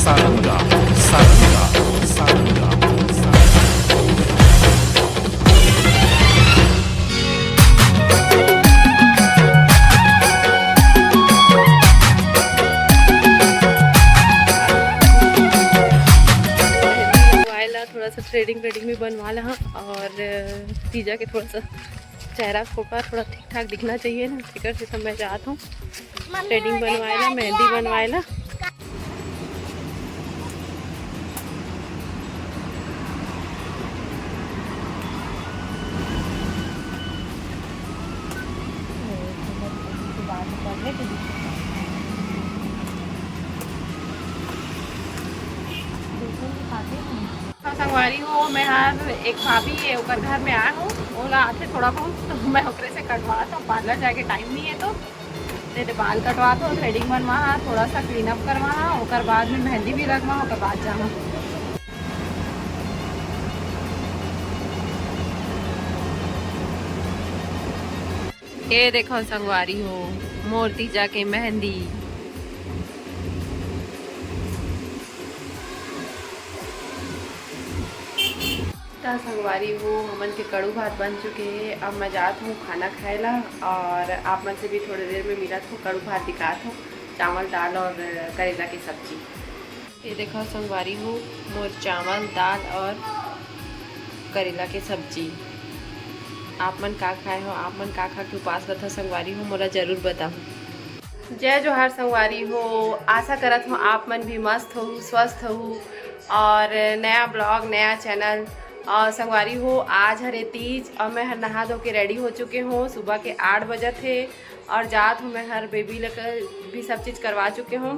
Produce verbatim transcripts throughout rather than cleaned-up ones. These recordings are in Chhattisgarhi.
Saranga, saranga, saranga, saranga. थोड़ा सा थ्रेडिंग वेडिंग भी बनवा ला और तीजा के थोड़ा सा चेहरा फोका थोड़ा ठीक ठाक दिखना चाहिए ना, तेकर से तो मैं जात हूँ थ्रेडिंग बनवाए ला, मेहंदी बनवाए ला। तो संगवारी हो, मैं हर एक भाभी है, ओकर घर में आए हूँ, ओला आथे थोड़ा बहुत, तो मैं ओकरे से कटवात हूँ, पार्लर जाके टाइम नहीं है तो। तेरे बाल कटवात हूँ, थ्रेडिंग बनवा हा, थोड़ा सा क्लीन अप करवा हा, ओकर बाद में मेहंदी भी लगवा, ओकर बाद जाना। ये देखो संगवारी हो, मोर तीजा के मेहंदी। त संगवारी हो, हमन के कड़ू भात बन चुके हे। अब मैं जात हूँ खाना खाए ला और आप मन से भी थोड़ी देर में मिलत हूँ। कड़ू भात दिखात हूँ, चावल, दाल और करेला के सब्जी। ये देखो संगवारी हो, मोर चावल, दाल और करेला के सब्जी। आप मन का खाए हो, आप मन का खा के उपास रखो संगवारी हो, मोला जरूर बताओ। जय जोहार संगवारी हो, आशा करत हूँ आप मन भी मस्त हो, स्वस्थ हो और नया ब्लॉग, नया चैनल। और संगवारी हो, आज हरे तीज और मैं हर नहा धो के रेडी हो चुके हूँ। सुबह के आठ बजे थे और जात हूँ मैं हर बेबी लेकर भी सब चीज़ करवा चुके हूँ।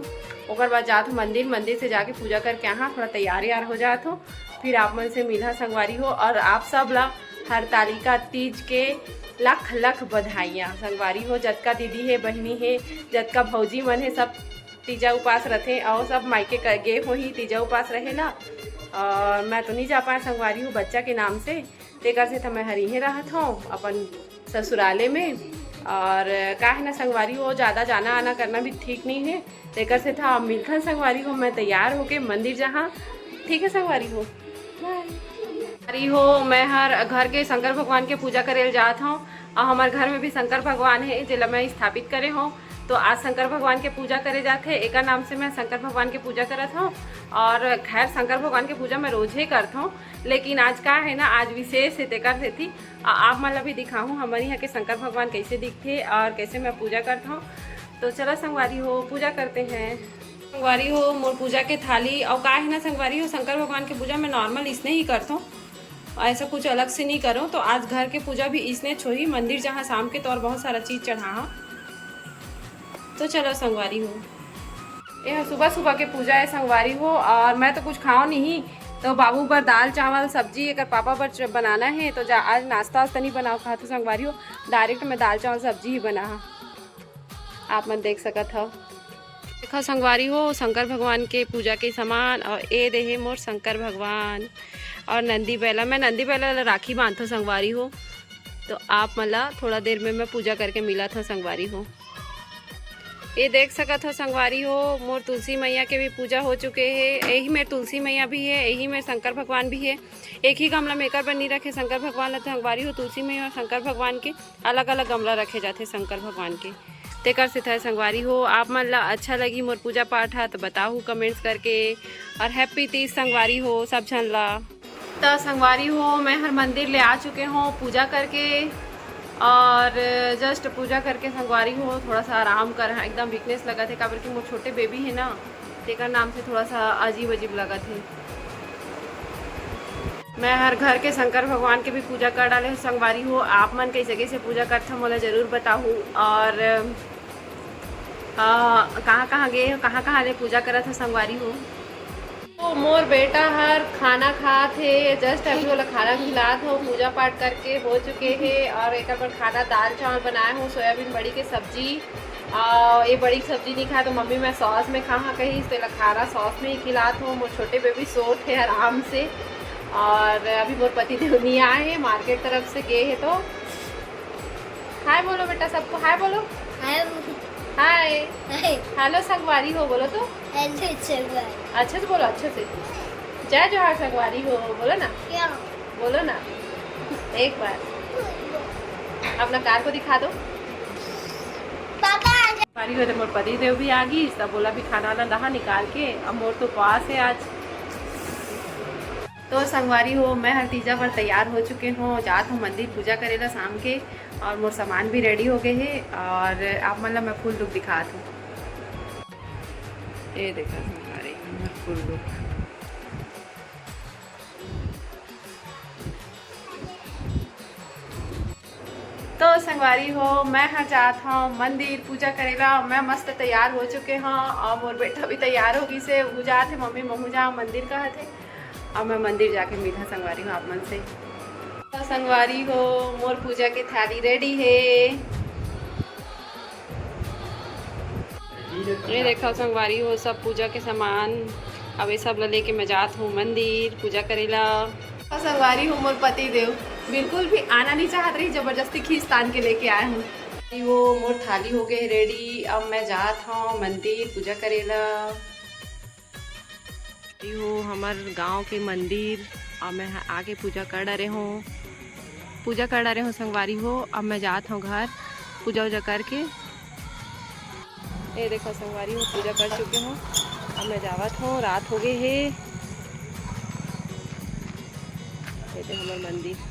ओकर बाद जात हूँ मंदिर, मंदिर से जाके पूजा करके आहा, थोड़ा तैयार यार हो जात हूँ। फिर आप मन से मिलहा संगवारी हो। और आप सब ला हरतालिका तीज के लख लख बधाइयाँ संगवारी हो। जतका दीदी हे, बहिनी हे, जतका भौजी मन हे, सब तीजा उपास रथे और सब मायके गे होही तीजा उपास रहे ला। और मैं तो नहीं जा पाए संगवारी हो बच्चा के नाम से, तेकर से तो मैं हर इहें रहत हूँ अपन ससुराले में। और का है ना संगवारी हो, ज़्यादा जाना आना करना भी ठीक नहीं है, तेकर से था मिलथन संगवारी हो। मैं तैयार होके मंदिर जहाँ, ठीक है संगवारी हो। संगवारी हो, मैं हर घर के शंकर भगवान के पूजा करे ल जात हूँ और हमारे घर में भी शंकर भगवान है जेला मैं स्थापित करे हूँ। तो आज शंकर भगवान के पूजा करे जात है, एकर नाम से मैं शंकर भगवान के पूजा करत हूँ। और खैर शंकर भगवान के पूजा मैं रोज ही करत हूँ, लेकिन आज का है ना, आज विशेष है तेकर सेती। आ, आप मन ला भी दिखाहूँ हमारे यहाँ के शंकर भगवान कैसे दिखते और कैसे मैं पूजा करता हूँ। तो चला संगवारी हो, पूजा करते हैं। संगवारी हो, मोर पूजा के थाली और का है ना संगवारी हो, शंकर भगवान के पूजा मैं नॉर्मल इसने ही करता हूँ, ऐसा कुछ अलग से नहीं करो। तो आज घर के पूजा भी इसने छोही, मंदिर जहाँ शाम के तौर बहुत सारा चीज चढ़ा। तो चलो संगवारी हो, ये सुबह सुबह के पूजा है संगवारी हो। और मैं तो कुछ खाओ नहीं, तो बाबू बर दाल चावल सब्जी, एक पापा बर बनाना है। तो जा, आज नाश्ता वास्ता नहीं बनाओ खाते संगवारी हो, डायरेक्ट मैं दाल चावल सब्जी ही बना। आप मन देख सकत हो। देखो संगवारी हो, शंकर भगवान के पूजा के सामान और ए देहे मोर शंकर भगवान और नंदी बैला। मैं नंदी बैला ला राखी बांधथो संगवारी हो। तो आप मन ला थोड़ा देर में मैं पूजा करके मिलत हूँ संगवारी हो। ये देख सकत हो संगवारी हो, मोर तुलसी मैया के भी पूजा हो चुके हे। यही में तुलसी मैया भी है, यही में शंकर भगवान भी है। एक ही गमला में एकर बर नहीं रखे शंकर भगवान ला संगवारी हो, तुलसी मैया और शंकर भगवान के अलग अलग गमला रखे जाते शंकर भगवान के। तेकर से था संगवारी हो, आप मन ला अच्छा लगी मोर पूजा पाठ हा तो बताहू कमेंट्स करके। और हैप्पी तीज संगवारी हो सब झन ला। तो संगवारी हो, मैं हर मंदिर ले आ चुके हूँ पूजा करके। और जस्ट पूजा करके संगवारी हो, थोड़ा सा आराम कर, हाँ, एकदम वीकनेस लगत है, काबर कि मोर छोटे बेबी है ना, तेकर नाम से थोड़ा सा अजीब अजीब लगत है। मैं हर घर के शंकर भगवान के भी पूजा कर डाले हूँ संगवारी हो। आप मन कैसे कैसे पूजा करथा मोला जरूर बताहू। और कहाँ कहाँ गए हो, कहाँ कहाँ ले पूजा करत हो संगवारी हो। तो मोर बेटा हर खाना खात हे, जस्ट अभी ओला खाना खिलात हो, पूजा पाठ करके हो चुके हे। और एक बार खाना दाल चावल बनाए हो, सोयाबीन बड़ी के सब्जी। और ये बड़ी सब्जी नहीं खाए तो मम्मी मैं सॉस में खाहा कही, तो खाना सॉस में ही खिलात हो। मोर छोटे बेबी सोत हे आराम से। और अभी मोर पति देव नहीं आए हैं, मार्केट तरफ से गए हैं। तो हाय बोलो बेटा सबको, हाय बोलो। हाय। हाय। हेलो संगवारी हो, बोलो तो। हेलो संगवारी। अच्छे से बोलो, अच्छे से। जय जोहार संगवारी हो, बोलो ना। क्या? बोलो ना एक बार। अपना कार को दिखा दो। पापा। संगवारी हो, तो मोर पति देव भी आ गई, सब बोला भी खाना वाना दहा निकाल के। अब मोर तो उपवास है आज। तो संगवारी हो, मैं हर तीजा बर तैयार हो चुके हूँ, जात हूँ मंदिर पूजा करेला शाम के। और मोर सामान भी रेडी हो गए है और आप मन ला मैं फुल लुक दिखात हूँ। ये देखा संगवारी, हमर फुल लुक। तो संगवारी हो, मैं हर जात हूँ मंदिर पूजा करेला। मैं मस्त तैयार हो चुके हूँ और मोर बेटा भी तैयार हो गई से, वो जात है मम्मी महू जा मंदिर कहत है। अब मैं मंदिर जाके मिलहा संगवारी हो आप मन से। तो संगवारी हो, मोर पूजा के थाली रेडी है। ये देखा संगवारी हो, सब पूजा के सामान। अब ये सब ला लेके मैं जात हूँ मंदिर पूजा करेला। और संगवारी हो, मोर पति देव बिल्कुल भी आना नहीं चाहत रही, जबरदस्ती खींच तान के लेके आए हूँ। वो मोर थाली हो गए रेडी, अब मैं जात हूँ मंदिर पूजा करेला। ये हो हमर गांव के मंदिर, और मैं ह-, आके पूजा कर डरे हूँ, पूजा कर डरे हूँ संगवारी हो। अब मैं जात हूँ घर पूजा उजा करके। ये देखो संगवारी हो, पूजा कर चुके हूँ, अब मैं जावत हूँ, रात हो गए है। ये दे हमर मंदिर।